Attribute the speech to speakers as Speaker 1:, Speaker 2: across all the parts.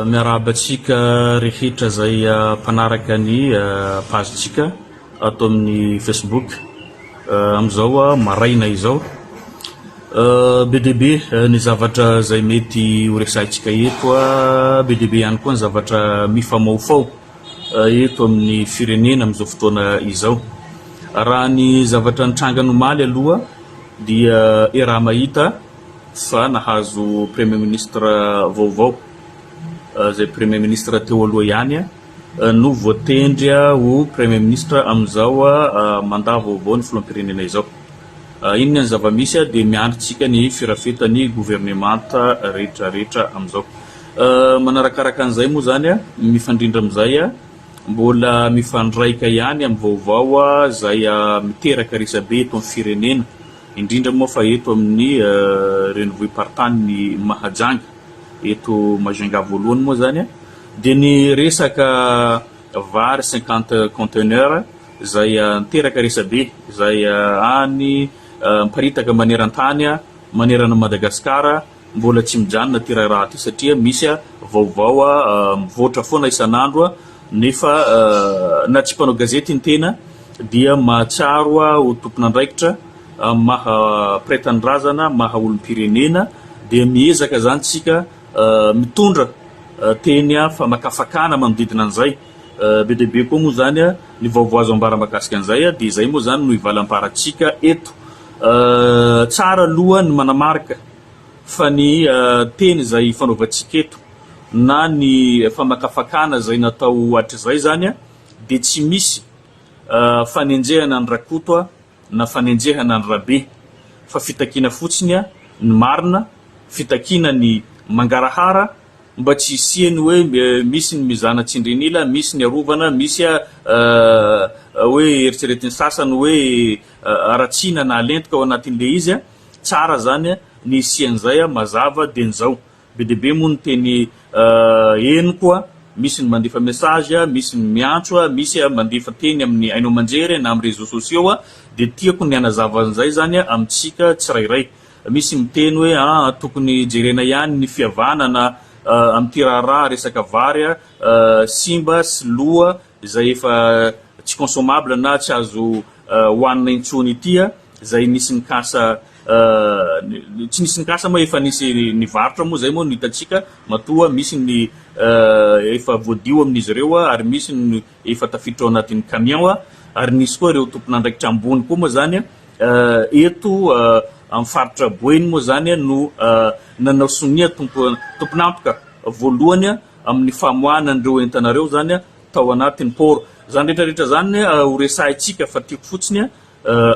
Speaker 1: Miarahaba antsika rehetra izay mpanaraka ny page-ntsika ato amin'ny Facebook amin'izao maraina izao. Be dia be ny zavatra izay mety ho resahintsika eto, be dia be ihany koa ny zavatra mifamaofao eto amin'ny firenena amin'izao fotoana izao. Raha ny zavatra nitranga ny omaly aloha dia iaraha-mahita fa nahazo Premier Ministre vaovao, izay Premier Ministre teo aloha ihany no voatendry ho Premier Ministre amin'izao mandat vaovao ny Filoham-pirenena izao. Inona ny zava-misy dia miandry tsika ny firafetan'ny governemanta rehetra rehetra amin'izao. Manarakaraka an'izay moa izany, mifandrindra amin'izay, mbola mifandraika ihany amin'ny vaovao izay miteraka resabe eto amin'ny firenena. Indrindra moa fa eto amin'ny renivohi-paritanin'i Mahajanga, eto Majunga voalohany moa izany dia ny resaka vary 50 conteneurs izay niteraka resabe izay any miparitaka maneran-tany manerana an'i Madagasikara. Mbola tsy mijanona ity raharaha ity satria misy vaovao mivoatra foana isan'andro nefa na tsy mpanao gazety ny tena dia mahatsiaro ho tompon'andraikitra amin'ny maha mpiray tanindrazana, maha olom-pirenena dia miezaka izany tsika mitondra teny famakafakana manodidina an'izay. Be dia be koa moa izany ny vaovao azo ambara mahakasika an'izay dia izay moa izany no hivalamparantsika eto. Tsara aloha ny manamarika fa ny teny izay ifanaovantsika eto na ny famakafakana izay natao hatrizay izany dia tsy misy fanenjehana an'i Rakoto na fanenjehana an'i Rabe fa fitakiana fotsiny ny marina, fitakiana ny mangarahara mba tsy hisian'ny hoe misy ny mizana tsindrin'ila, misy ny arovana, misy hoe eritreretin'ny sasany hoe haratsiana na alentika ao anatin'ilay izy. Tsara zany ny hisian'izay mazava dieny zao. Be dia be moa ny teny henoko, misy ny mandefa message, misy ny miantso, misy mandefa teny amin'ny haino aman-jery na amin'ny réseaux sociaux dia tiako ny hanazava an'izay zany amintsika tsirairay. Misy miteny hoe aa tokony jerena ihany ny fihavanana amin'ity raharaha resaka vary simba sy loha izay efa tsy consommable na tsy azo hohanina intsony ity izay nisy nikasa tsy nisy nikasa moa efa nisy nivarotra moa izay moa no hitantsika matoa misy ny efa voadio amin'izy ireo ary misy ny efa tafiditra ao anatin'ny camion ary nisy koa ireo tompon'andraikitra ambony koa moa izany eto amin'ny faritra Boeny moa izany no nanao sonia tompon'antoka voalohany amin'ny famoahana an'ireo entana ireo izany tao anatin'ny port. Izany rehetra rehetra izany ho resahintsika fa tiako fotsiny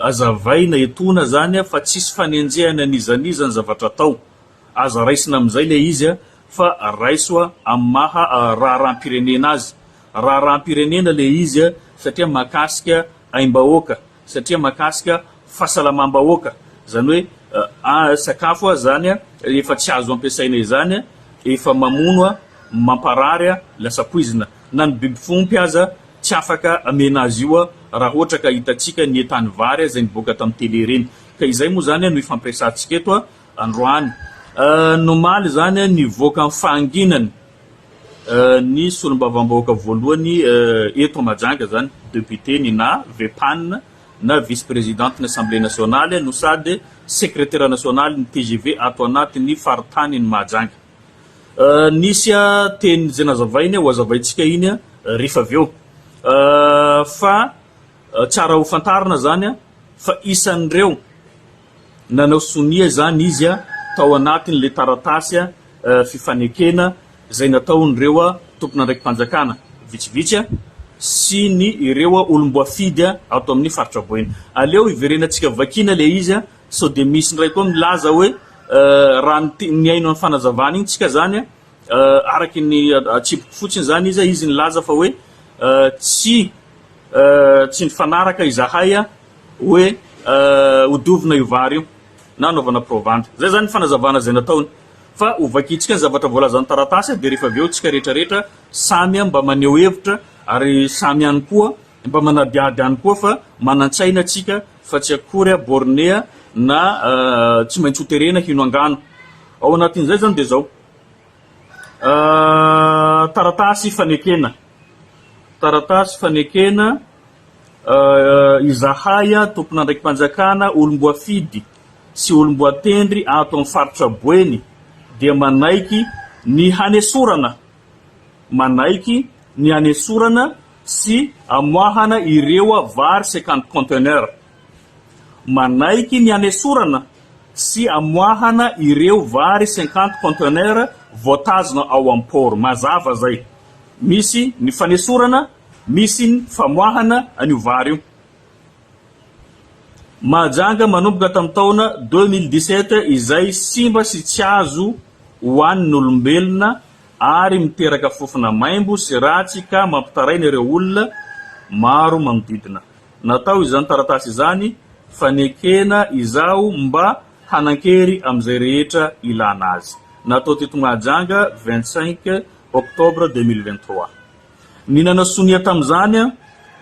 Speaker 1: azavaina etoana izany fa tsisy fanenjehana n'iza n'iza ny zavatra atao. Aza raisina amin'izay ilay izy fa raiso amin'ny maha raharaham-pirenena azy. Raharaham-pirenena ilay izy satria mahakasika aim-bahoaka, satria mahakasika fahasalamam-bahoaka. Izany hoe sakafo izany efa tsy azo ampiasaina izany, efa mamono, mamparary, lasa poizina. Na ny biby fiompy aza tsy afaka amena azy io raha ohatra ka hitantsika ny etany vary izay nivoaka tamin'ny télé ireny. Ka izay moa izany no ifampiresahantsika eto androany. Ny omaly izany nivoaka ny fahanginany ny solombavambahoaka voalohany eto Mahajanga izany, député ny na VPAN na vice présidente ny Assemblée nationale no sady sekretera nasionaly ny tgv ato anatin'ny faritanin'i Mahajanga. Nisy teny izay nazavainy, ho azavaintsika iny rehefa avy eo. Fa tsara ho fantarina izany fa isan'ireo Nanao sonia izany izy tao anatin'ilay taratasy fifanekena izay nataon'ireo tompon'andraiki-panjakana vitsivitsy sy ny ireo olom-boafidy ato amin'ny faritra Boeny. Aleo hiverenantsika vakiana ilay izy sao dia misy indray koa milaza hoe raha nihaino ny fanazavana iny tsika izany araky ny atsipiko fotsiny izany izy, izy nilaza fa hoe tsy tsy nifanaraka izahay hoe hodovina io vary io na hanaovana provandy. Izay izany ny fanazavana izay nataony. Fa hovakintsika ny zavatra voalazan'ny taratasy dia rehefa avy eo tsika rehetra rehetra samy mba maneho hevitra ary samy ihany koa mba manadihady ihany koa fa manan-tsaina tsika fa tsy akory borné na tsy maintsy hoterena hino angano. Ao anatin'izay izany dia izao. Taratasy fanekena, taratasy fanekena izahay tompon'andraiki-panjakana olom-boafidy sy olom-boatendry ato amin'ny faritra Boeny dia manaiky ny hanesorana, manaiky ny hanesorana sy amoahana ireo vary 50 conteneurs. Manaiky ny hanesorana sy amoahana ireo vary 50 conteneurs voatazona ao am port. Mazava zay. Misy ny fanesorana, misy ny famoahana an'io vary io. Mahajanga manomboka tamin'ny taona 2017 izay simba sy tsy azo hohanin'olombelona ary miteraka fofona maimbo sy ratsy ka mampitaraina ireo olona maro manodidina. Natao izany taratasy izany fanekena izaho mba hanan-kery amin'izay rehetra ilana azy. Natao teto Mahajanga 25 octobre 2023. Ny nanao sonia tamin'izany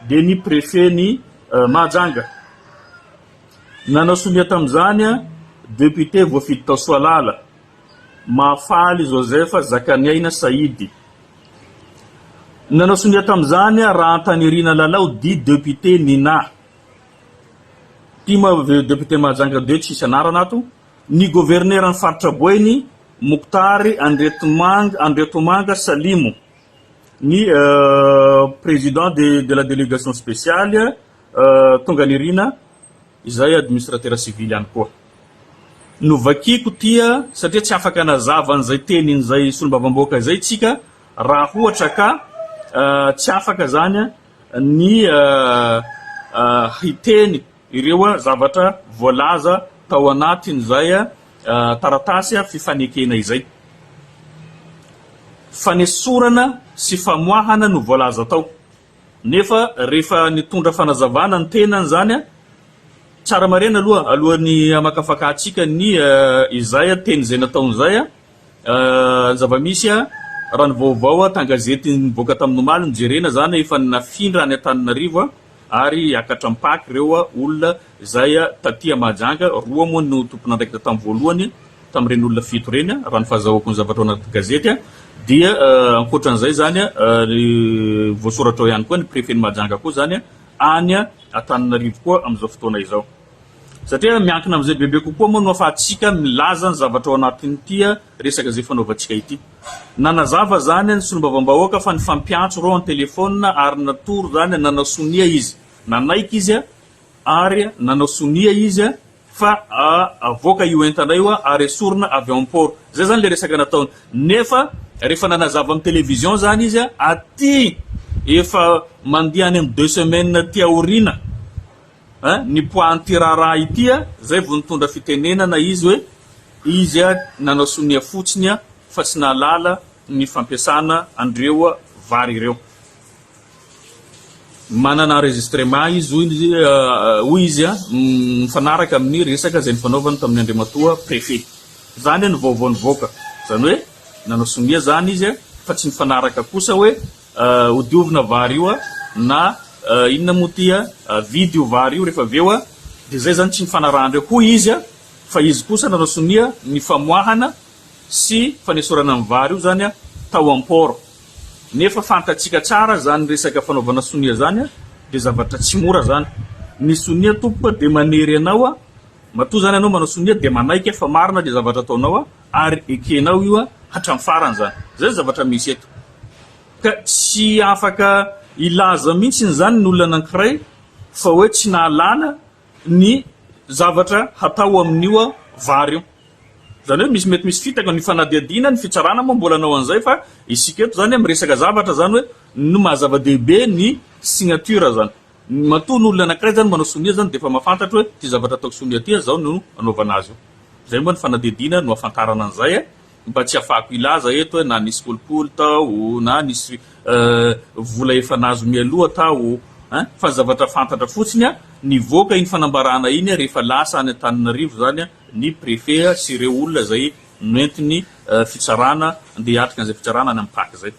Speaker 1: dia ny préfet-n'i Mahajanga. Nanao sonia tamin'izany député voafidy tao Soalala, Mahafaly Joseph Zakaniaina Saïdy. Nanao sonia tamin'izany Rahantanirina Lalao dit député Nina. Ity moa député Mahajanga deux tsisy anarana ato. Ny governeran'ny faritra Boeny, Mokhtar Andriatomanga Salimo. Ny président de la délégation spéciale Tonganirina izay administrateur civil ihany koa. Novakiko ity satria tsy afaka nazava an'izay tenin'izay solombavambahoaka izay tsika raha ohatra ka tsy afaka zany ny hiteny ireo zavatra voalaza tao anatin'izay taratasy fifanekena izay. Fanesorana sy famoahana no voalaza tao. Nefa rehefa nitondra fanazavana ny tenany izany, tsara marihana aloha alohan'ny hamakafakantsika ny izay teny izay nataony izay, ny zava-misy raha ny vaovao tan-gazety nivoaka tamin'ny omaly no jerena izany efa nafindra any Antananarivo ary hiakatra am-paky ireo olona izay taty Mahajanga, roa moa no tompon'andraikitra tamin'ny voalohany. tamin'ireny olona fito ireny, raha ny fahazahoako ny zavatra ao anaty gazety, dia ankoatra an'izay izany voasoratra ao ihany koa ny préfet-n'i Mahajanga koa izany any Antananarivo koa amin'izao fotoana izao. Satria miankina amin'izay bebe kokoa moa no ahafahantsika milaza ny zavatra ao anatin'ity resaka izay fanaovantsika ity. Nanazava izany ny solombavambahoaka fa nifampiantso ireo an-telefaonina ary natoro izany nanao sonia izy. Nanaiky izy ary nanao sonia izy fa avoaka io entana io ary esorina avy ao am port. Zay zany le resaka nataony. Nefa rehefa nanazava am télévision zany izy aty efa mandeha any am deux semaines aty aoriana ein ny poids an'ity raharaha ity zay vao nitondra fitenenana izy hoe izy nanao sonia fotsiny fa tsy nahalala ny fampiasana an'ireo vary ireo. Manana enregistrement izy hoy izy hoy izy mifanaraka amin'ny resaka izay nifanaovany tamin'ny Andriamatoa Préfet. Izany no vaovao nivoaka. Izany hoe nanao sonia izany izy fa tsy nifanaraka kosa hoe hodiovina vary io na inona moa ity vidy io vary io rehefa avy eo dia izay izany tsy nifanarahan-dreo hoy izy fa izy kosa nanao sonia ny famoahana sy fanesorana ny vary io izany tao am port. Nefa fantatsika tsara zany resaka fanaovana sonia zany dia zavatra tsy mora zany. Ny sonia tompoko dia manery anao, matoa zany ianao manao sonia dia manaiky fa marina le zavatra ataonao ary ekenao io hatramin'ny farany zany. Zay ny zavatra misy eto. Ka tsy afaka hilaza mihitsiny zany ny olona anankiray fa hoe tsy nahalala ny zavatra hatao amin'io vary io. Izany hoe misy mety misy fitaka ny fanadihadiana, ny fitsarana moa mbola hanao an'izay fa isika eto izany miresaka zavatra izany hoe ny maha zava-dehibe ny signature izany. Matoa ny olona anankiray izany manao sonia izany dia efa mahafantatra hoe ity zavatra ataoko sonia ity izao no anaovana azy io. Izay moa ny fanadihadiana no ahafantarana an'izay e. Mba tsy hafahako hilaza eto hoe na nisy kolikoly tao na nisy vola efa nahazo mialoha tao ein! Fa ny zavatra fantatra fotsiny an, nivoaka iny fanambarana iny rehefa lasa any Antananarivo izany ny préfet sy ireo olona izay noentin'ny fitsarana andeha hiatrika an'izay fitsarana any amin'ny Pac izay.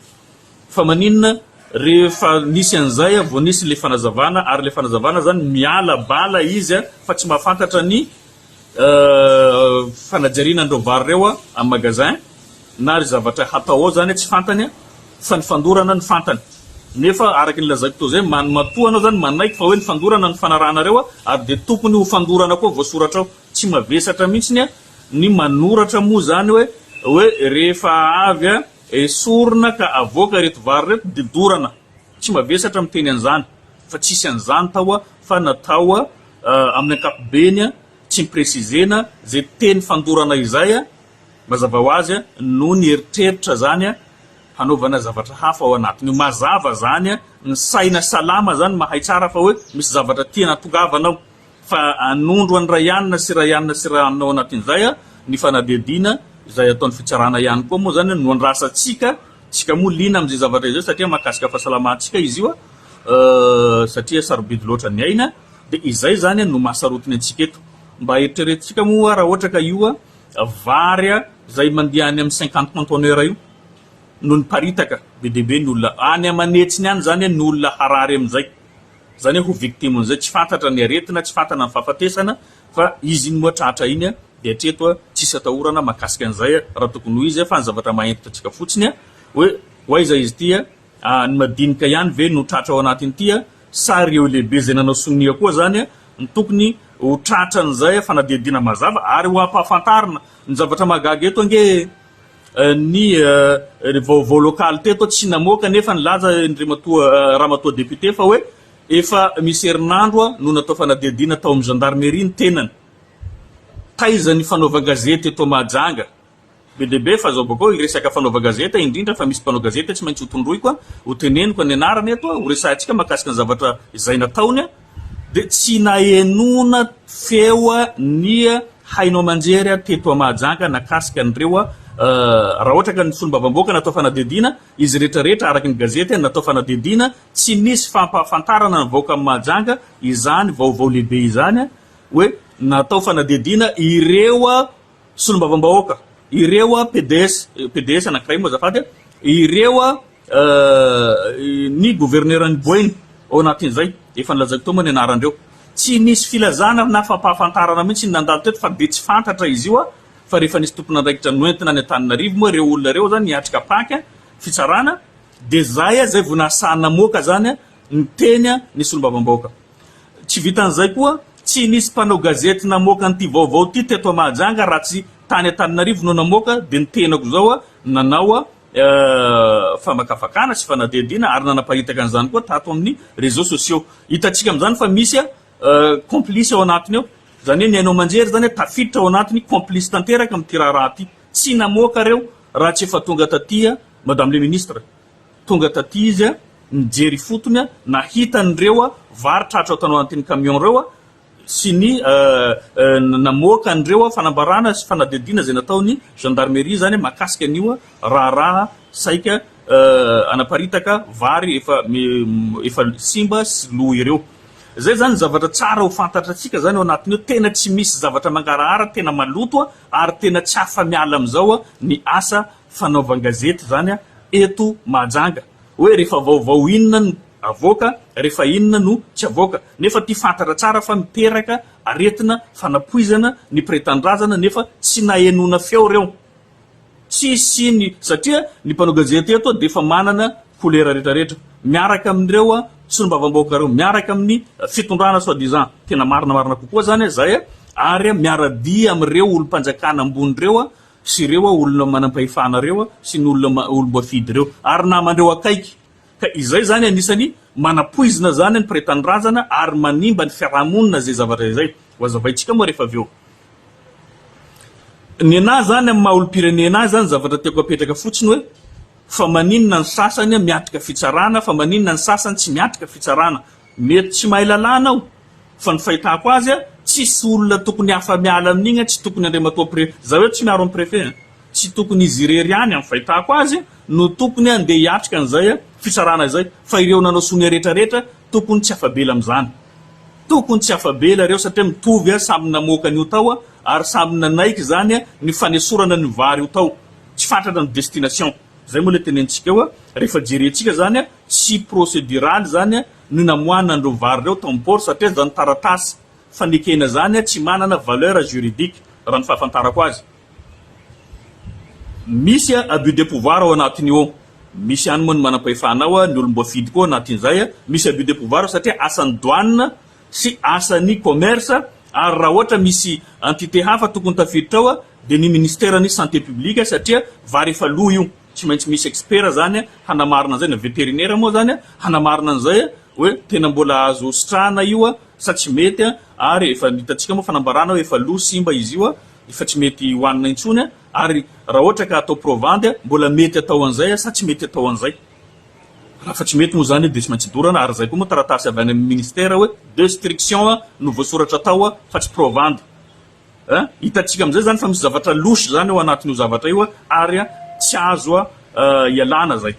Speaker 1: Fa maninona rehefa nisy an'izay vao nisy ilay fanazavana ary ilay fanazavana izany miala bala izy fa tsy mahafantatra ny fanajariana an'ireo vary ireo amin'ny magasin na ry zavatra hatao ao izany tsy fantany. Fa ny fandorana no fantany. Nefa araka ny lazaiko teo izay, man matoa anao zany manaiky fa hoe ny fandorana no fanarahanareo ary dia tokony ho fandorana koa voasoratra ao. Tsy mavesatra mihitsiny ny manoratra moa zany hoe hoe rehefa avy esorina ka avoaka ireto vary ireto dia dorana. Tsy mavesatra miteny an'izany fa tsisy an'izany tao fa natao amin'ny ankapobeny tsy mi-preciser-na izay teny fandorana izay. Mazava ho azy no nieritreritra zany hanaovana zavatra hafa ao anatiny io. Mazava zany ny saina salama zany mahay tsara fa hoe misy zavatra tiana hatongavana ao fa hanondro an'i Raianina sy Raianina sy Raianina ao anatin'izay ny fanadihadiana izay ataon'ny fitsarana ihany koa moa zany no andrasantsika, tsika moa liana amin'izay zavatra izay satria mahakasika fahasalamantsika izy io satria sarobidy loatra ny aina dia izay zany no mahasarotiny antsika eto. Mba eritreretintsika moa raha ohatra ka io Vary izay mandeha any amin'ny 50 conteneurs io no niparitaka be dia be ny olona. Any aman'hetsiny any izany ny olona harary amin'izay. Izany hoe ho victime-n'izay. Tsy fantatra ny aretina, tsy fantana ny fahafatesana fa izy iny moa tratra iny dia hatreto tsisy atahorana mahakasika an'izay raha tokony ho izy fa ny zavatra maha-hentitra antsika fotsiny hoe ho aiza izy ity, ny madinika ihany ve no tratra ao anatin'ity sa ireo lehibe izay nanao sonia koa izany no tokony ho tratran'izay fanadihadiana mazava ary ho ampahafantarina. Ny zavatra mahagaga eto ange ny vaovao lokaly teto tsy namoaka nefa nilaza Andriamatoa Ramatoa député fa hoe efa misy herinandro no natao fanadihadiana tao amin'ny gendarmerie ny tenany. Taiza ny fanaovan-gazety eto Mahajanga? Be dia be fa zao bakao hiresaka fanaova-gazety indrindra fa misy mpanao gazety tsy maintsy ho tondroiko a, ho teneniko ny anarany eto a, ho resahantsika mahakasika ny zavatra izay nataony a, dia tsy nahenoana feo ny haino aman-jery teto Mahajanga nakasika an'ireo a, raha ohatra ka ny solombavambahoaka natao fanadihadiana, izy rehetra rehetra araka ny gazety natao fanadihadiana, tsy nisy fampahafantarana ny vahoakan'i Mahajanga izany vaovao lehibe izany hoe natao fanadihadiana ireo Solombavambahoaka, ireo pds, pds anankiray moa azafady a, ireo ny governeran'i Boeny ao anatin'izay, efa nolazaiko teo moa ny anaran'ireo. Tsy nisy filazana na fampahafantarana mihitsy ny nandalo teto fa dia tsy fantatra izy io fa rehefa nisy tompon'andraikitra noentina any Antananarivo moa ireo olona ireo izany niatrika pac, fitsarana, dia izay izay vao nahasahy namoaka izany niteny ny solombavambahoaka. Tsy vitan'izay koa, tsy nisy mpanao gazety namoaka an'ity vaovao ity teto Mahajanga raha tsy tany Antananarivo no namoaka dia ny tenako izao nanao famakafakana sy fanadihadiana ary nanaparitaka an'izany koa tato amin'ny réseaux sociaux. Hitantsika amin'izany fa misy complice ao anatiny ao. Izany hoe ny haino aman-jery izany tafiditra ao anatiny complice tanteraka amin'ity raharaha ity. Tsy namoaka ireo raha tsy efa tonga taty Madame le Ministre. Tonga taty izy nijery ifotony nahita an'ireo vary tratra tao anatin'ny camion ireo sy ny namoaka an'ireo fanambarana sy fanadihadiana izay nataon'ny gendarmerie izany mahakasika an'io raharaha saika hanaparitaka vary efa efa simba sy lo ireo. Izay izany ny zavatra tsara ho fantatratsika izany ao anatin'io, tena tsy misy zavatra mangarahara, tena maloto ary tena tsy afa-miala amin'izao ny asa fanaovan-gazety izany eto Mahajanga hoe rehefa vaovao inona no avoaka, rehefa inona no tsy avoaka. Nefa ity fantatra tsara fa miteraka aretina fanapoizana ny mpiray tanindrazana nefa tsy nahenoana feo ireo. Tsisy ny satria ny mpanao gazety eto dia efa manana kolera rehetra rehetra miaraka amin'ireo solombavambahoaka ireo, miaraka amin'ny fitondrana soit disant tena marina marina kokoa izany izay ary miara-dia amin'ireo olom-panjakana ambony ireo sy ireo olona manam-pahefana ireo sy ny olona olom-boafidy ireo ary naman'ireo akaiky ka izay izany anisany manapoizina izany ny mpiray tanindrazana ary manimba ny fiarahamonina izay zavatra izay ho azavaintsika moa rehefa avy eo. Ny anah izany amin'ny maha olom-pirenena ahy izany zavatra tiako apetraka fotsiny hoe fa maninona ny sasany miatrika fitsarana fa maninona ny sasany tsy miatrika fitsarana mety tsy mahay lalàna aho Fa ny fahitako azy a, tsisy olona tokony afa-miala amin'igny a, tsy tokony Andriamatoa Préfet, za hoe tsy miaro an'i Préfet a, tsy tokony izy irery ihany amin'ny fahitako azy no tokony andeha hiatrika an'izay fitsarana izay, fa ireo nanao sonia retraretra tokony tsy afa-bela amin'izany. Tokony tsy afa-bela ireo satria mitovy a, samy namoaka an'io tao a, ary samy nanaiky izany a, ny fanesorana ny vary io tao, tsy fantatra ny destination. Zay moa le tenenintsika eo a, rehefa jerentsika zany a, tsy procédural zany a, no namoahana an'ireo vary ireo tao amin'ny port satria izany taratasy fanekena izany tsy manana valeur juridique raha ny fahafantarako azy. Misy abus de pouvoir ao anatin'io ao. Misy ihany moa ny manam-pahefana ao, ny olom-boafidy koa anatin'izay. Misy abus de pouvoir satria asan'ny douane sy asan'ny commerce ary raha ohatra misy entité hafa tokony tafiditra ao dia ny ministeran'ny santé publique satria vary efa lo io. Tsy maintsy misy expert zany hanamarina an'izay na vétérinaire moa zany hanamarina an'izay hoe tena mbola azo sitrahana io sa tsy mety ary efa hitantsika moa fanambarana hoe efa lo simba izy io efa tsy mety hohanina intsony ary raha ohatra ka atao provandy mbola mety atao an'izay sa tsy mety atao an'izay. Raha fa tsy mety moa zany dia tsy maintsy dorana ary izay koa moa taratasy avy any amin'ny ministère hoe destruction no voasoratra tao fa tsy provandy. An! Hitantsika amin'izay izany fa misy zavatra louche izany ao anatin'io zavatra io ary tsy azo ialana izay.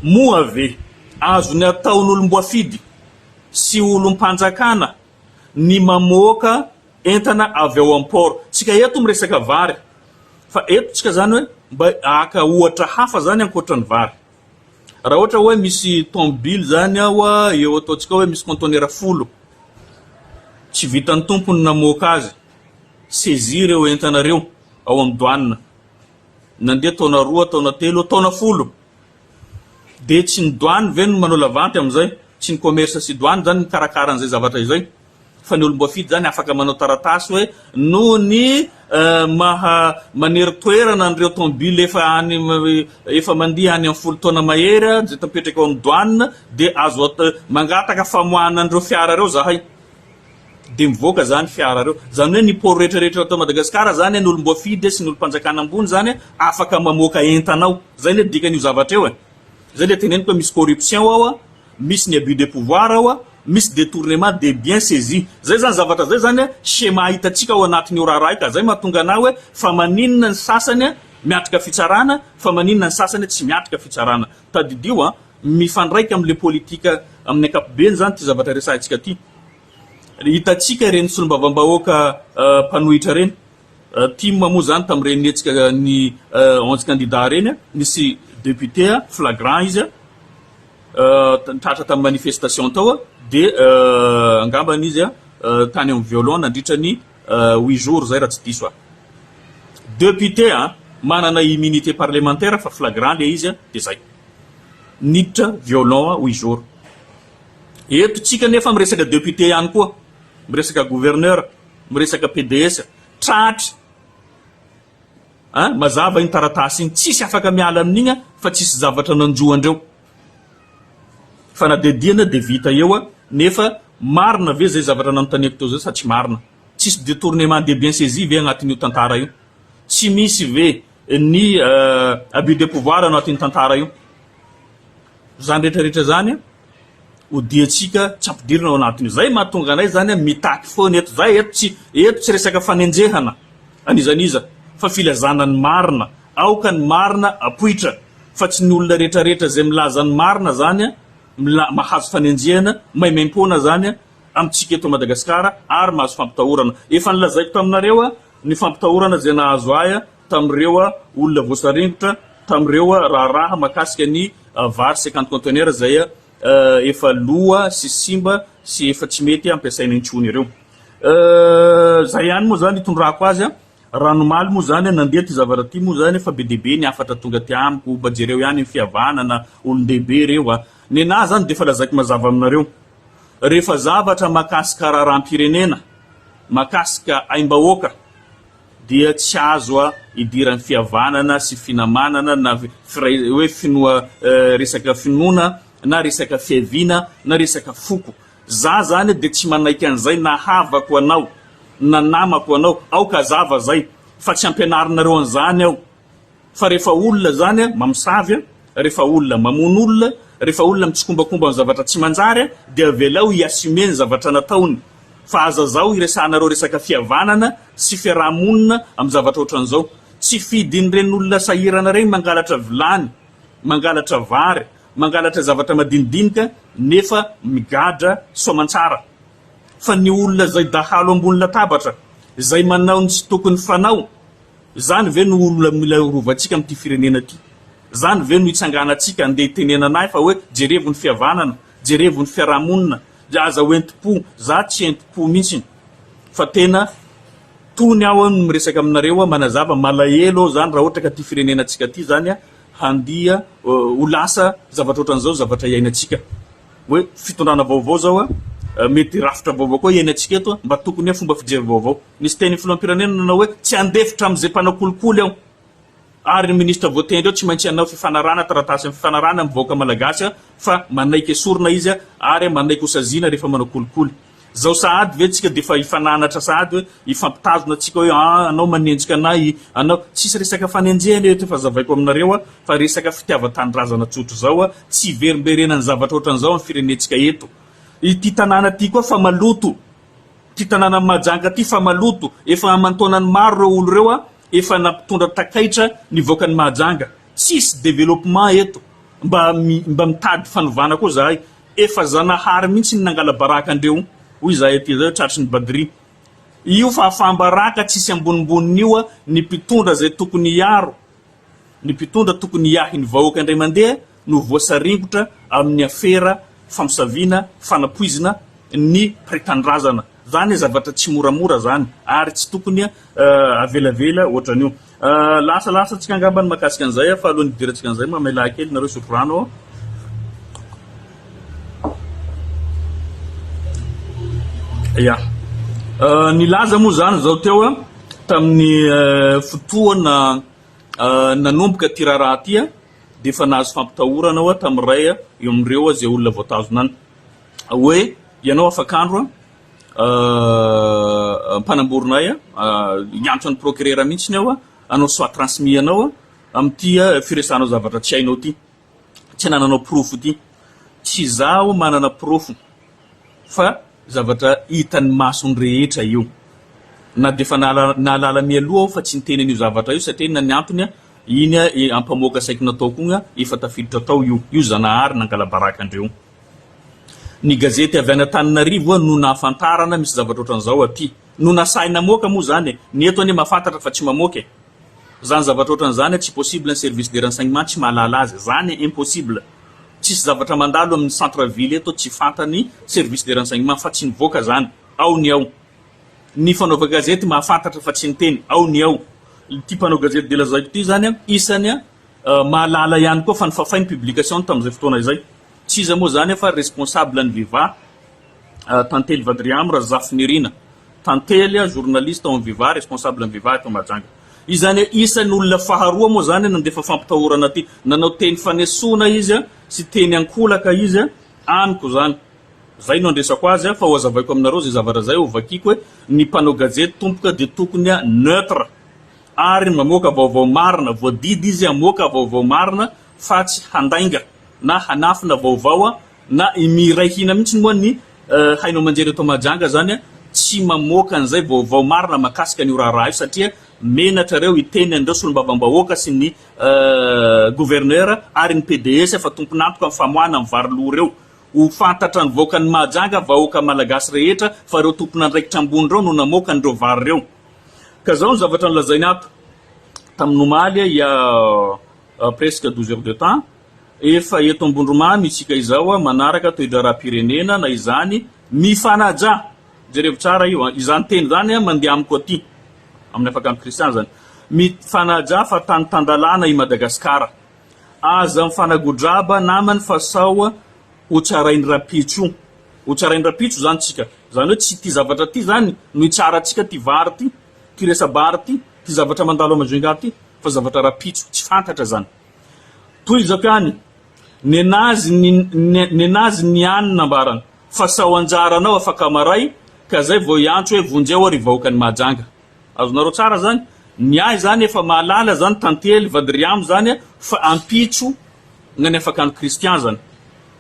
Speaker 1: Moa ve azony ataon'olom-boafidy sy olom-panjakana ny mamoaka entana avy ao amin'ny port? Tsika eto miresaka vary fa eto tsika izany hoe mba haka ohatra hafa izany ankoatra ny vary. Raha ohatra hoe misy tomobily zany ao eo ataontsika hoe misy conteneur folo, tsy vitan'ny tompony namoaka azy, saisie ireo entana ireo ao amin'ny douane, nandeha taona roa, taona telo, taona folo, dia tsy ny douane ve no manao lavanty amin'izay, tsy ny commerce sy douane zany mikarakara an'izay zavatra izay? Fa ny olom-boafidy izany afaka manao taratasy hoe noho ny maha manery toerana an'ireo tomobile efa any efa mandeha any amin'ny folo taona mahery izay mipetraka ao amin'ny douane dia azo atao mangataka famoahana an'ireo fiara ireo zahay dia mivoaka izany fiara ireo. Izany hoe ny port rehetra rehetra ato Madagasikara izany ny olom-boafidy sy ny olom-panjakana ambony izany afaka mamoaka entana ao. Izay no dikan'io zavatra io e. Izay ilay teneniko hoe misy corruption ao. Misy ny abus de pouvoir ao, misy detournement des biens saisis. Zay zany zavatra zay zany schéma hitantsika ao anatin'io raharaha io ka zay mahatonga anah hoe fa maninona ny sasany miatrika fitsarana fa maninona ny sasany tsy miatrika fitsarana. Tadidio an, mifandraika amin'le politika amin'ny ankapobeny zany ity zavatra resahintsika ity. Hitantsika ireny solombavambahoaka mpanohitra ireny, tim moa zany tamin'ireny hetsika ny 11 candidats ireny, nisy député flagrant izy, Tratra tamin'ny manifestation tao dia angambany izy tany amin'ny violon nandritra ny huit jours zay raha tsy diso aho. Député manana immunité parlementaire fa flagrant le izy dia zay. Niditra violon huit jours. Eto tsika nefa miresaka député ihany koa, miresaka gouverneur, miresaka PDS, tratra. An! Mazava iny taratasy iny, tsisy afaka miala amin'igny an, fa tsisy zavatra nanjo andreo. Fanadihadiana dia vita eo an, nefa marina ve zay zavatra nanontaniako teo zay sa tsy marina? Tsisy detournement des biens saisis ve agnatin'io tantara io? Tsy misy ve ny abus de pouvoir anatin'io tantara io? Zany rehetra rehetra zany an, odiantsika tsy ampidirina ao anatin'io. Zay mahatonga anay zany an mitaky foana eto. Zay eto tsy eto tsy resaka fanenjehana an'iza n'iza fa filazana ny marina. Aoka ny marina apoitra fa tsy ny olona rehetra rehetra zay milaza ny marina zany an mila mahazo fanenjehana maimaimpoana zany an amintsika eto Madagasikara ary mahazo fampitahorana. Efa nolazaiko taminareo an ny fampitahorana zay nahazo ahy an tamin'ireo olona voasaringotra tamin'ireo raharaha mahakasika ny vary 50 conteneurs izay efa loa sy simba sy efa tsy mety ampiasaina intsony ireo. Izay ihany moa izany itondrako azy. Raha ny omaly moa izany nandeha ity zavatra ity moa izany efa be dia be ny hafatra tonga aty amiko, mba jereo ihany ny fihavanana, olon-dehibe ireo a. Nenaha izany dia efa lazaiko mazava aminareo. Rehefa zavatra mahakasika raharaham-pirenena, mahakasika aim-bahoaka, dia tsy azo idiran'ny fihavanana sy finamanana na firay hoe finoa resaka finoana na resaka fiaviana na resaka foko. Za zany dia tsy manaiky an'izay na havako anao na namako anao, aoka hazava zay fa tsy ampianarinareo an'izany aho. Fa rehefa olona zany mamosavy, rehefa olona mamono olona, rehefa olona mitsikombakomba amin'ny zavatra tsy manjary dia avelao hi-assumer ny zavatra nataony fa aza zao hiresahanareo resaka fihavanana sy fiaraha-monina amin'ny zavatra ohatran'izao. Tsy fidin'ireny olona sahirana ireny mangalatra vilany, mangalatra vary, mangalatra zavatra madinidinika nefa migadra soamantsara. Fa ny olona izay dahalo ambony latabatra, izay manao ny tsy tokony fanao, Izany ve no olona mila rovantsika amin'ity firenena ity? Izany ve no hitsanganantsika andeha hitenenana ahy fa hoe jerevo ny fihavanana, jerevo ny fiarahamonina, aza ho entim-po, za tsy entim-po mihitsy fa tena tony aho no miresaka aminareo manazava, malahelo aho izany raha ohatra ka ity firenenantsika ity izany. handia ho lasa zavatra ohatran'izao zavatra iainantsika. Hoe fitondrana vaovao zao a, mety rafitra vaovao koa iainantsika eto a, mba tokony hoe fomba fijery vaovao. Nisy tenin'ny filoham-pirenena nanao hoe tsy handefitra amin'izay mpanao kolikoly aho. Ary ny ministra voatendry eo tsy maintsy hanao fifanarahana, taratasy fifanarahana amin'ny vahoaka malagasy fa manaiky esorina izy ary manaiky hosaziana rehefa manao kolikoly. Zao sahady ve tsika defa hifananatra sahady hoe hifampitazona tsika hoe aa anao manenjika anay anao tsisy resaka fanenjehana eto efa zavaiko aminareo a fa resaka fitiavan-tanindrazana tsotra zao a tsy hiverimberenany zavatra ohatran'izao amin'ny firenentsika eto ity tanàna ty koa fa maloto ty tanànan'i Mahajanga ty fa maloto efa aman-taonany maro ireo olo ireo a efa nampitondra takaitra ny vahoakan'i Mahajanga tsisy développement eto mba mba mitady fanovana koa zahay Efa Zanahary mihitsy ny nangala-baraka andreo hoy izahay aty zay tratry ny badri. Io fahafaham-baraka tsisy ambonimboniny io ny mpitondra zay tokony hiaro ny mpitondra tokony hiahy ny vahoaka indray mandeha no voasaringotra amin'ny afera famosaviana fanapoizina ny mpiray tanindrazana. Zany zavatra tsy moramora zany ary tsy tokony avelavela ohatran'io. Lasa lasa tsika angamba ny makasika an'izay fa alohan'ny hidirantsika an'izay mamelà kely nareo hisotro rano. Ya. Nilaza moa zany zao teo tamin'ny fotoana nanomboka ty raharaha ty dia efa nahazo fampitahorana aho tamin'ny iray eo amin'ireo izay olona voatazona any hoe ianao afak'andro mpanamborona ahy hiantso an'ny procureur mihitsy aho hanao soit transmis anao amin'ity firesahanao zavatra tsy hainao ity, tsy anananao porofo ity. Tsy izaho manana porofo fa zavatra hitan'ny mason'ny rehetra io. Na dia efa nahalala mialoha aho fa tsy niteny an'io zavatra io satria inona ny antony, iny ampamoaka saiky nataoko iny efa tafiditra tao io, io Zanahary nangala-baraka andreo. Ny gazety avy any Antananarivo no nahafantarana misy zavatra ohatran'izao aty. No nasahy namoaka moa zany e. Ny eto anie mahafantatra fa tsy mamoaka e. Zany zavatra ohatran'izany tsy possible ny service de renseignement tsy mahalala azy. Zany impossible. Tsisy zavatra mandalo amin'ny centre ville eto tsy fantany service de renseignement fa tsy nivoaka zany. Ao ny ao. Ny fanaova gazety mahafantatra fa tsy niteny. Ao ny ao. Ity mpanao gazety de lazaiko ity zany isany mahalala ihany koa fa nifafay ny publication-ny tamin'izay fotoana izay. Tsy iza moa izany fa responsable ny Viva, Tantely Vadriamo Razafinirina. Tantely, journaliste ao amin'ny Viva, responsable ny Viva eto Mahajanga. Izy izany isan'ny olona faharoa moa izany nandefa fampitahorana aty. Nanao teny fanesoana izy sy teny ankolaka izy amiko izany. Izay no andresako azy fa ho azavaiko aminareo izay zavatra izay, ho vakiako hoe ny mpanao gazety tompoka dia tokony neutre ary mamoaka vaovao marina, voadidy izy hamoaka vaovao marina fa tsy handainga. na hanafina vaovao na miray hina mihitsy moa ny haino aman-jery eto Mahajanga zany tsy mamoaka an'izay vaovao marina makasika an'io raharaha io satria menatra reo hiteny an'ireo solombavambahoaka sy ny gouverneur ary ny pds fa tompon'antoka amin'ny famoahana ny vary lo reo. Ho fantatra ny vaokan'i Mahajanga vahoaka malagasy rehetra fa ireo tompon'andraikitra ambony ireo no namoaka an'ireo vary ireo. Ka zao ny zavatra nolazainy ato tamin'ny omaly il y a presque 12 heures de temps, efa eto Ambondromamy isika izao manaraka toe-draharaham-pirenena na izany mifanaja! Jerevo tsara io an! Izany teny izany mandeha amiko aty, amin'ny afakandro kristiana izany. Mifanaja fa tany tan-dalàna i Madagasikara. Aza mifanagodraba namany fa sao ho tsarainy rapitso. Ho tsarainy rapitso izany tsika. Izany hoe tsy ity zavatra ity izany no hitsara antsika ity vary ity, ity resa-bary ity, ity zavatra mandalo ao Majunga ity. fa zavatra rapitso tsy fantatra zany. Tohizako ihany, nenazy ny nenazy ny any nambarany fa sao anjaranao afaka maray ka zay vao hiantso hoe vonjeo aho ry vahoakan'i Mahajanga. Azonareo tsara zany? Ny ahy zany efa mahalala zany Tantely vadiriamo zany fa ampitso gnany afakandro Christian zany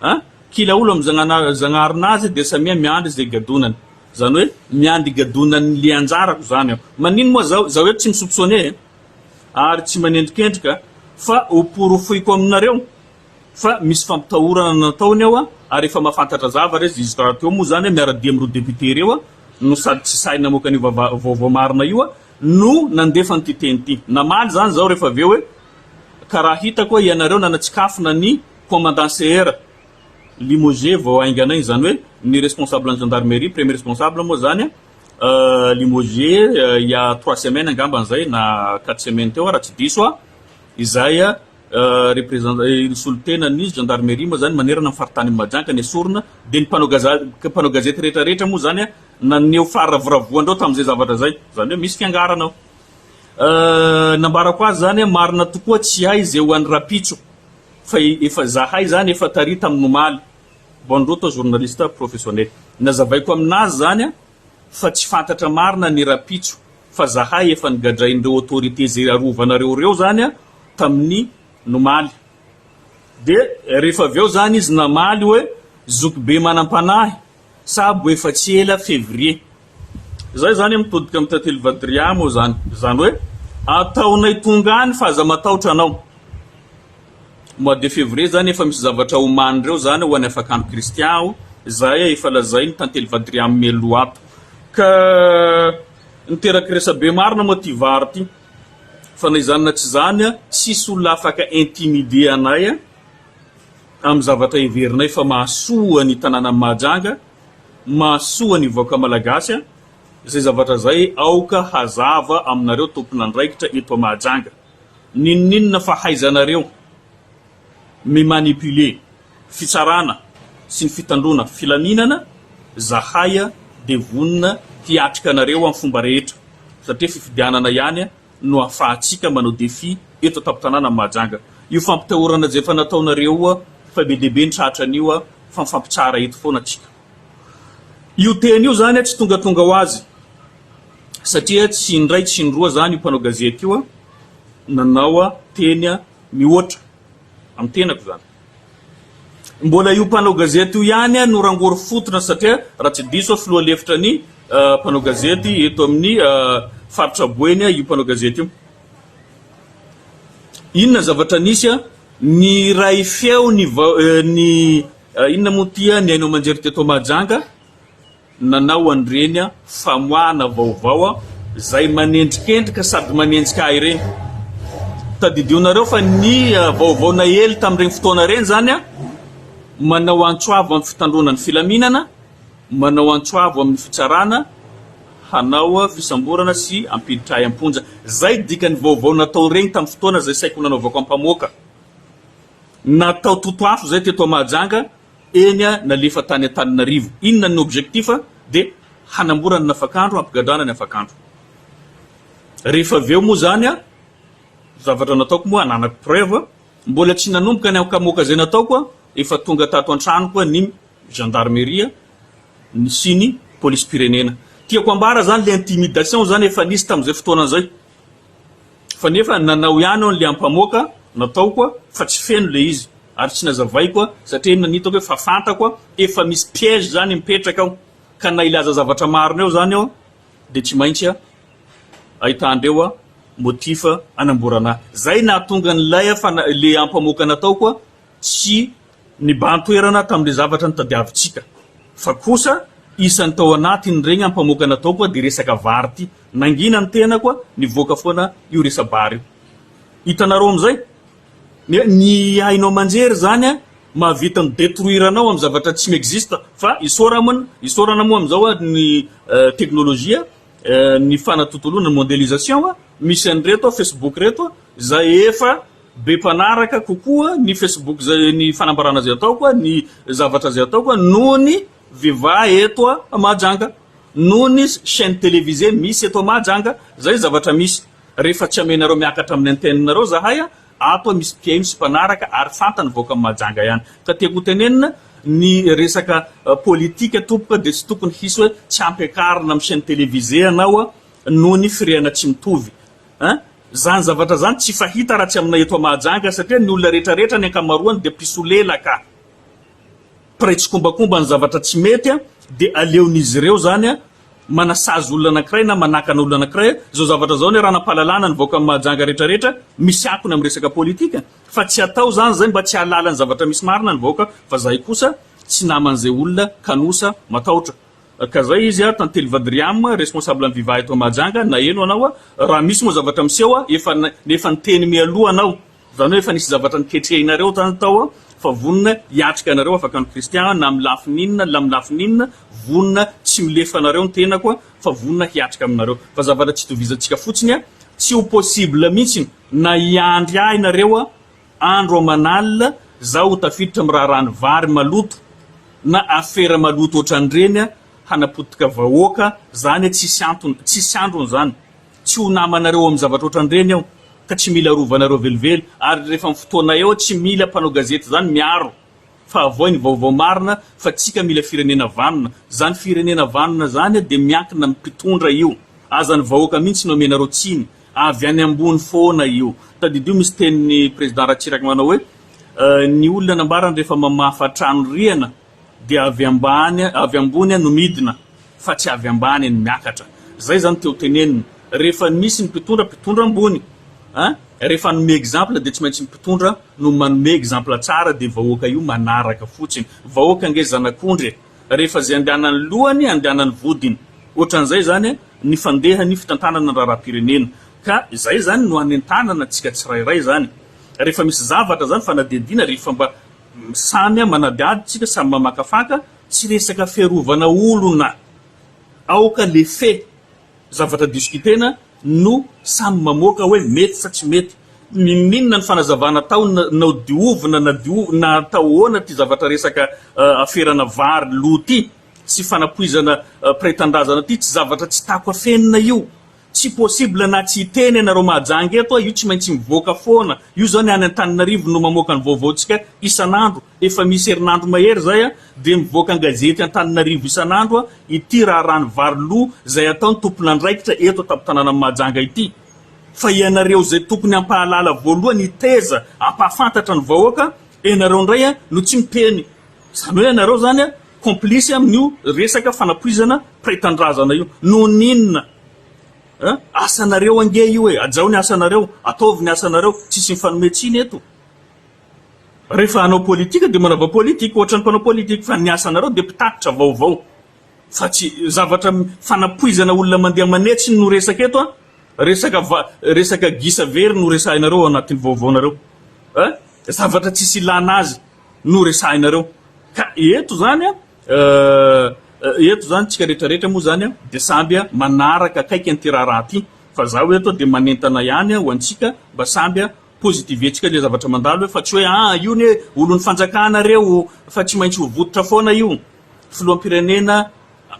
Speaker 1: a! Kila olo am Zagnaharinazy dia samia miandry ze gadonany. Zany hoe miandry gadonan'ny le anjarako zany aho. Manino moa zaho, zaho eto tsy mi-soupçonner e, ary tsy manendrikendrika fa ho porofoiko aminareo fa misy fampitahorana nataony ao ary efa mahafantatra zavatra izy, izy rahateo moa zany miara-dia amin'ireo député ireo no sady tsy sahy namoaka an'io vaovao marina io no nandefa an'ity teny ity. Namaly zany zaho rehefa avy eo hoe ka raha hitako hoe ianareo nanatsikafona ny commandant CR, Limogé vao haingana iny, izany hoe ny responsable ny gendarmerie, premier responsable moa izany limogé il y a trois semaines angambany izay na quatre semaines teo raha tsy diso aho, izay. Represent ny solontena ny gendarmerie moa zany manerana ny faritany Mahajanga nesorina dia ny mpanao gaza mpanao gazety rehetra rehetra moa zany naneho faharavoravoan-dreo tamin'izay zavatra izay, izany hoe misy fiangarana ao. Nambarako azy zany marina tokoa tsy hay izay ho an'ny rapitso fa efa zahay zany efa tary tamin'ny omaly. Bon ndreo toa journaliste professionnel. Nazavaiko aminazy zany fa tsy fantatra marina ny rapitso fa zahay efa nigadrain'ireo autorité zay arovanareo reo zany tamin'ny nomaly. Dia rehefa avy eo zany izy namaly hoe zokibe manam-panahy sabo efa tsy ela février. Zay zany mitodika amin'ny tantely vadria moa zany. Zany hoe ataonay tonga any fa aza matahotra anao. Mois de février zany efa misy zavatra omanin'ireo zany ho an'ny afakandro Christian aho, zay efa lazain'i Tantely Vadriamy mialoha ato. Ka niteraka resabe marina moa ty vary ty. Fa na izany na tsy izany tsisy olona afaka intimider anay amin'ny zavatra heverinay fa mahasoa ny tanànan'i Mahajanga, mahasoa ny vahoaka malagasy, izay zavatra izay aoka hazava aminareo tompon'andraikitra eto Mahajanga. N'inon'inona fahaizanareo mi-manipuler fitsarana sy ny fitandroana filaminana, zahay dia vonona hiatrika anareo amin'ny fomba rehetra satria fifidianana ihany no ahafahantsika manao défi eto an-tampon-tanàna Mahajanga. Io fampitahorana izay efa nataonareo io fa be dia be ny tratran'io fa mifampitsara eto foana tsika. Io teny io izany tsy tongatonga ho azy satria tsy indray tsy indroa izany io mpanao gazety io nanao teny mihoatra amin'ny tenako izany. Mbola io mpanao gazety io ihany no rangory fotona satria raha tsy diso aho filoha lefitra ny mpanao gazety eto amin'ny faritra Boeny io mpanao gazety io. Inona zavatra nisy? Niray feo ny ny inona moa ity ny haino aman-jery teto Mahajanga nanao an'ireny famoahana vaovao izay manendrikendrika sady manenjika ahy ireny. Tadidionareo fa ny vaovao naely tamin'ireny fotoana ireny izany manao antso avo amin'ny fitandroana ny filaminana, manao antso avo amin'ny fitsarana hanao fisamborana sy hampiditra ahy am-ponja. Izay dikan'ny vaovao natao ireny tamin'ny fotoana izay saiko nanaovako ampamoaka. Natao totoafo izay teto Mahajanga Eny nalefa tany Antananarivo. Inona ny objectif? Dia hanamborana ny afakandro, hampigadrana ny afakandro. Rehefa avy eo moa izany, zavatra nataoko moa ananako preuve, mbola tsy nanomboka ny ankamoaka izay nataoko, efa tonga tato an-tranoko ny gendarmerie ny sy ny polisim-pirenena. Tiako ambara izany le intimidation izany efa nisy tamin'izay fotoana izay. Fa nefa nanao ihany aho an'le ampamoaka nataoko fa tsy feno le izy ary tsy nazavaiko satria inona ny hitako hoe fa fantako efa misy piège zany mipetraka ao ka na hilaza zavatra marina eo zany aho de tsy maintsy ahitandreo motif anamborana ahy. Zay nahatonga an'ilay le ampamoaka nataoko tsy nibahan-toerana tamin'le zavatra notadiavintsika fa kosa isan'ny tao anatin'ireny ampamoaka nataoko de resaka vary ty. Nangina ny tenako nivoaka foana io resa-bary io. Hitanareo amin'izay? Ny ny haino aman-jery izany mahavita mi-detruire anao amin'ny zavatra tsy mi-existe fa isaorana isaorana moa amin'izao ny teknolojia, ny fanatontoloana, ny mondialisation, misy an'ireto Facebook ireto izay efa be mpanaraka kokoa ny Facebook izay ny fanambarana izay ataoko, ny zavatra izay ataoko noho ny Viva eto a Mahajanga noho ny chaine télévisée misy eto Mahajanga, zay zavatra misy, rehefa tsy amenareo miakatra amin'ny antenne nareo zahay a, ato a misy mpihaino sy mpanaraka ary fantany vaoka Mahajanga ihany, ka tiako ho tenenina ny resaka politika tompoko dia tsy tokony hisy hoe tsy ampiakarina amin'ny chaine télévisée anao a noho ny firehana tsy mitovy a, zany zavatra zany tsy fahita raha tsy aminay eto Mahajanga satria ny olona rehetra rehetra ny ankamaroany dia mpisolelaka. mpiray tsikombakomba ny zavatra tsy mety dia aleon'izy ireo izany manasazy olona anankiray na manakana olona anankiray, izao zavatra izao anie raha nampahalalana ny vahoakan'i Mahajanga rehetra rehetra misy akony amin'ny resaka politika fa tsy atao izany izay mba tsy hahalala ny zavatra misy marina ny vahoaka fa zahay kosa tsy naman'izay olona kanosa matahotra ka zay izy a Tantely Vadriam responsable ny Viva eto Mahajanga naheno anao raha misy moa zavatra miseho efa efa niteny mialoha anao Izany hoe efa nisy zavatra niketrehinareo zany tao fa vonona hiatrika anareo afaka ny Christian na amin'ny lafiny inona na amin'ny lafiny inona, vonona tsy milefa anareo ny tenako fa vonona hiatrika aminareo. Fa zavatra tsy itovizantsika fotsiny tsy ho possible mihitsy na hiandry ahy nareo. Andro aman'alina zaho ho tafiditra amin'ny raharahan'ny vary maloto na afera maloto ohatran'ireny hanapotika vahoaka zany tsisy antony, tsisy androny zany. Tsy ho namanareo amin'ny zavatra ohatran'ireny aho ka tsy mila arovanareo velively ary rehefa amin'ny fotoana eo tsy mila mpanao gazety zany miaro fa avoay ny vaovao marina fa tsika mila firenena vanona. Zany firenena vanona zany dia miankina amin'ny mpitondra io. Aza ny vahoaka mihitsy no amenareo tsiny. Avy any ambony foana io. Tadidio misy tenin'ny président Ratsiraka manao hoe ny olona nambarany rehefa mamafa trano rihana dia avy ambany avy ambony no midina fa tsy avy ambany no miakatra. Zay zany teo teneniny. Rehefa misy ny mpitondra, mpitondra ambony a! Rehefa hanome exemple dia tsy maintsy ny mpitondra no manome exemple tsara dia vahoaka io manaraka fotsiny. Vahoaka ange zanak'ondry e! Rehefa izay andehanan'ny lohany andehanan'ny vodiny. Ohatran'izay izany ny fandehan'ny fitantanana ny raharaham-pirenena. Ka izay izany no anentanana antsika tsirairay izany. Rehefa misy zavatra izany fanadihadiana rehefa mba samy manadihady tsika samy mamakafaka, tsy resaka fiarovana olona. Aoka le fait. Zavatra discuter-na no samy mamoaka hoe mety sa tsy mety. N'inon'inona ny fanazavana atao na diovina na diovina na atao ahoana ity zavatra resaka aferana vary lo ity sy fanapoizana mpiray tanindrazana ity tsy zavatra tsy tako afenina io. Tsy possible na tsy hiteny ianareo Mahajanga eto io tsy maintsy mivoaka foana. Io zao ny any Antananarivo no mamoaka ny vaovaontsika isan'andro. Efa misy herinandro mahery izay dia mivoaka an-gazety Antananarivo isan'andro ity raharahan'ny vary lo izay ataon'ny tompon'andraikitra eto an-tampon-tanànan'i Mahajanga ity. Fa ianareo izay tokony hampahalala voalohany hiteza, hampahafantatra ny vahoaka, ianareo indray no tsy miteny. Izany hoe ianareo izany complice amin'io resaka fanapoizana mpiray tanindrazana io. Noho ny inona? Asanareo ange io e! Hajao ny asanareo, ataovy ny asanareo, tsisy mifanome tsiny eto. Rehefa hanao politika dia manaova politika ohatran'ny mpanao politika fa ny asanareo dia mpitatitra vaovao fa tsy zavatra fanapoizana olona mandeha manetsy no resaka eto an! Resaka va resaka gisa very no resahinareo ao anatin'ny vaovaonareo an! Zavatra tsisy ilana azy no resahinareo ka eto zany an eto zany tsika rehetra rehetra moa zany dia samby manaraka akaiky an'ity raharaha ity fa zaho eto dia manentana ihany ho antsika mba samby Positiver-tsika le zavatra mandalo eo fa tsy hoe aa io ne olon'ny fanjakana reo fa tsy maintsy ho vototra foana io. Filoham-pirenena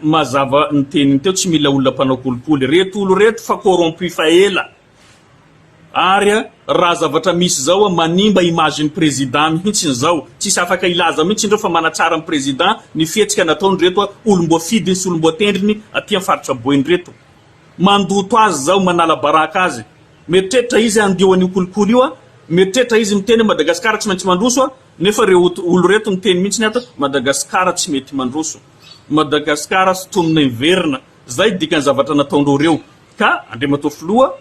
Speaker 1: mazava ny teniny teo tsy mila olona mpanao kolikoly. Reto olo reto fa corrompu fa ela. Ary raha zavatra misy zao manimba image ny président mihintsiny zao. Tsisy afaka hilaza mihintsy ndreo fa manatsara ny président ny fihetsika nataon'ireto olom-boafidiny sy olom-boatendriny aty am faritra Boeny reto. Mandoto azy zao manala baraka azy. Mieritreritra izy handio an'io kolikoly io a, mieritreritra izy miteny hoe Madagascar tsy maintsy mandroso a, nefa ireo olo reto miteny mihitsy ato Madagascar tsy mety mandroso, Madagascar sintomina miverina, zay dikan'ny zavatra nataondreo reo, ka Andriamatoa Filoha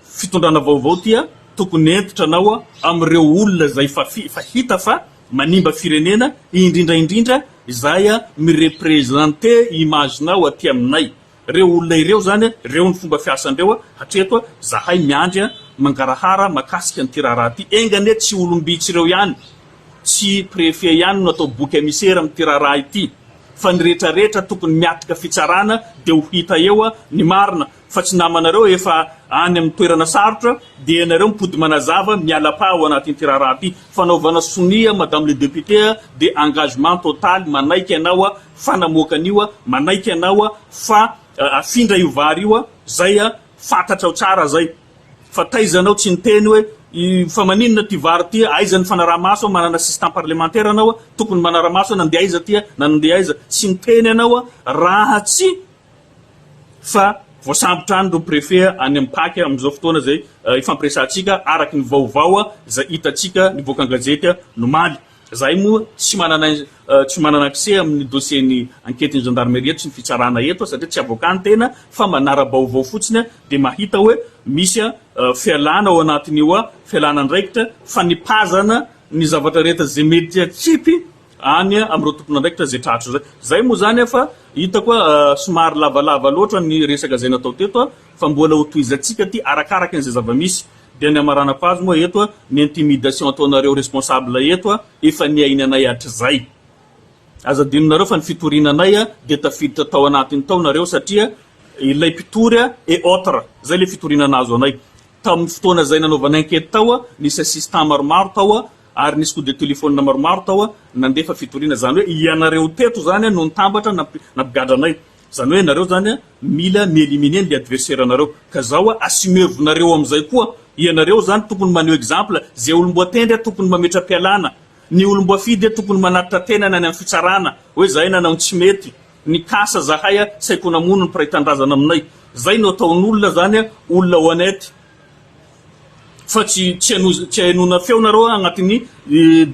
Speaker 1: fitondrana vaovao ty a, tokony hentitra anao a amin'ireo olona zay fa fa hita fa manimba firenena, indrindra indrindra izay mi-representer image-nao aty aminay. Reo olona ireo zany, reo ny fomba fiasandreo hatreto, zahay miandry mangarahara makasika an'ity raharaha ty, enga anie tsy olom-bitsy ireo ihany, tsy préfet ihany no atao bouc émissaire amin'ity raharaha ity, fa ny rehetra rehetra tokony miatrika fitsarana dia ho hita eo ny marina, fa tsy namanareo efa any amin'ny toerana sarotra dia ianareo mipody manazava miala pas ao anatin'ity raharaha ity, fanaovana sonia madame le député dia engagement total manaiky anao fa namoaka an'io a, manaiky anao a fa afindra io vary io a, zay a fantatrao tsara zay, fa taiza anao tsy niteny hoe fa maninona ty vary ty, aiza ny fanaraha-maso a, manana assistant parlementaire anao a, tokony manara-maso a, nandeha aiza ty a, na nandeha aiza, tsy niteny anao a raha tsy fa voasambotra any ireo préfet any amin'ny pac amin'izao fotoana izay ifampiresahantsika araka ny vaovao izay hitantsika nivoaka an-gazety nomaly. Zahay moa tsy manana tsy manana accès amin'ny dossier ny enquête ny gendarmerie eto sy ny fitsarana eto satria tsy avocat ny tena fa manara-baovao fotsiny dia mahita hoe misy fialana ao anatin'io fialana andraikitra fanipazana ny zavatra rehetra izay mety hatsipy any amin'ireo tompon'andraikitra izay tratra izay. Zay moa izany fa hitako somary lavalava loatra ny resaka izay natao teto fa mbola ho tohizantsika ity arakaraka an'izay zava-misy. Dia ny hamaranako azy moa eto, ny intimidation ataonareo responsable eto efa niainanay hatrizay. Aza adinonareo fa ny fitoriana anay dia tafiditra tao anatiny tao nareo satria ilay mpitory et autres, zay ilay fitoriana nahazo anay. Tamin'ny fotoana izay nanaovana enquête tao, nisy assistant maromaro tao ary nisy coup de téléphone maromaro tao nandefa fitoriana. Izany hoe ianareo teto izany no nitambatra nampigadra anay. Izany hoe ianareo izany mila mi-éliminer ny adversaire nareo. Ka zao assumer-vonareo amin'izay koa ianareo izany tokony maneho exemple. Izay olom-boatendry tokony mametra-pialana. Ny olom-boafidy tokony manatitra tenany any amin'ny fitsarana hoe zahay nanao ny tsy mety. Nikasa zahay saiko namono ny mpiray tanindrazana aminay. Zay no ataon'olona zany olona honnête fa tsy tsy tsy ahenoana feo nareo agnatin'ny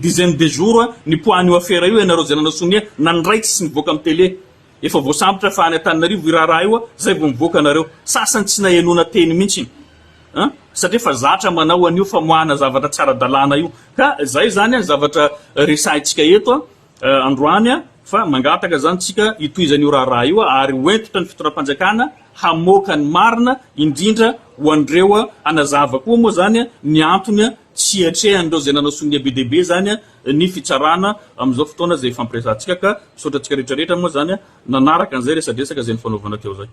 Speaker 1: dizaine de jours nipoahan'io afera io ianareo zay nanao sonia na ny ray tsy nivoaka amin'ny télé. Efa voasambotra fa any Antananarivo io raharaha io zay vao mivoaka nareo. Sasany tsy nahenoana teny mihitsy an! Satria efa zatra manao an'io famoahana zavatra tsy ara-dalàna io. Ka zay zany ny zavatra resahintsika eto androany fa mangataka zany tsika hitohizan'io raharaha io ary ho hentitra ny fitondram-panjakana hamoaka ny marina indrindra ho an'ireo hanazava koa moa zany ny antony tsy hiatrehan'ireo zay nanao sonia be dia be zany ny fitsarana amin'izao fotoana izay ifampiresahantsika ka misaotra antsika rehetra rehetra moa izany nanaraka an'izay resadresaka izay nifanaovana teo izay.